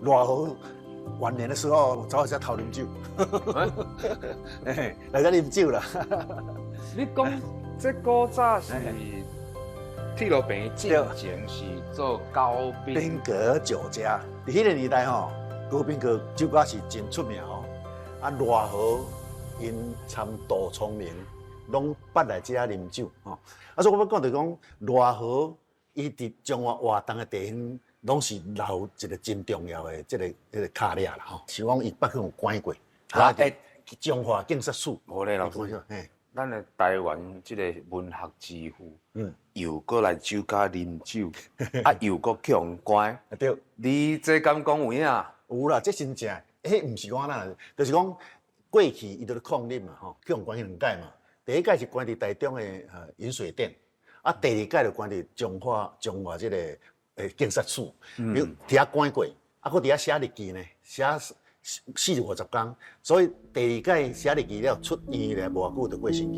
賴和晚年的時候，走來遮偷啉酒，嘿，來遮啉酒啦。你講這古早是鐵路病院進前是做高賓賓閣酒家，佇彼個年代吼，高賓閣酒家是真出名吼。啊，賴和𪜶參杜聰明，攏捌來遮啉酒吼。啊，所以我欲講就講賴和伊佇彰化活動的地方，攏是留一個真重要的這個跤跡啦吼。是講伊捌去予關過，啊，彰化警察署。無咧，老師，嘿，咱的台灣這個文學之父，又閣來酒家啉酒，啊，又閣去予關。對。你這敢講有影？有啦，這真正，彼毋是講哪，就是講過去伊就咧控啉嘛吼，去予關兩擺嘛。第一擺是關佇台中的飲水店，啊，第二擺就關佇彰化這個警察署，佇遐關過，啊，閣佇遐寫日記呢，寫四五十工，所以第二擺寫日記了出院了無偌久就過身去。